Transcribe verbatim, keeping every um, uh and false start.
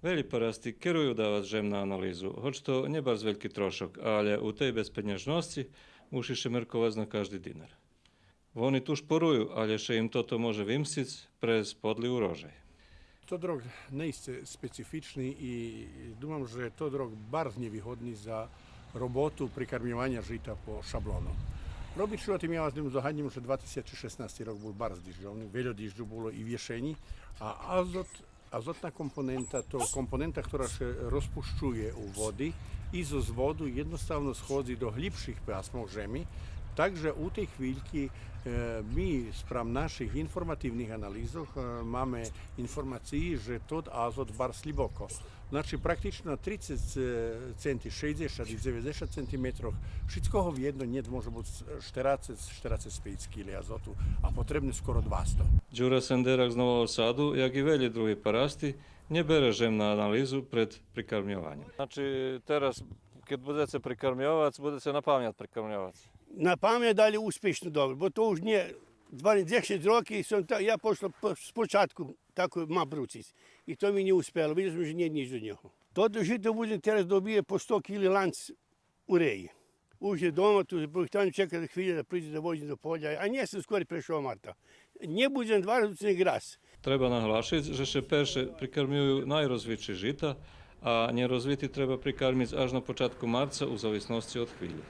Велї парасти керую давац жем на анализу, гоч то нє барз вельки трошок, алє у тей безпенєжносци муши ше мерковац на кажди динар. Вони ту шпорую, алє ше им тото може вимсциц през подли урожай. Тот рок наисце специфични и думам же тот рок барз нєвигодни за роботу прикармйованя жита по шаблону. Робичи о тим, я вас нєм здогаднїм же два тисячи шеснасти рок бул барз дижджовни, вельо дижджу було и в єшенї, а азот, азотна компонента, то компонента, котра ше розпущує у води и зоз воду єдноставно сходзи до глїбших пасмох жеми. Так же у тей хвильки, е, ми спрам наших информативних анализох, е, маме информациї же тот азот барз глїбоко. Значи, практично трицец, е, центи, шейдзешат и дзеведзешат центиметрох, шицкого вєдно нєт, може буц штерацец, штерацец пейц кили азоту, а потребне скоро двасто. Дюра Сендерак з Нового Саду, як и велї други парасти, нє бере жем на анализу пред прикармйованьом. Значи, тераз, кед будзеце прикармйовац, будзеце на памят прикармйовац? На памят, алє успишно добре, бо то уж нє дванадесет роки сом та, я почал по, з початку тако мав бруциц. И то ми нє успело, видзел сом же нє нїч до нього. Тото жито будзем тераз добиє по сто кили ланц уреї. Уж є дома, ту похитаню чека хвиля да придзе да возим до поля, а нє сом скорей першого марта. Нє будзем два рази, нєг раз. Треба наглашиц же ше перше прикармюю найрозвитши жита, а нєрозвити треба прикармиц аж на початку марца у зависносци од хвилї.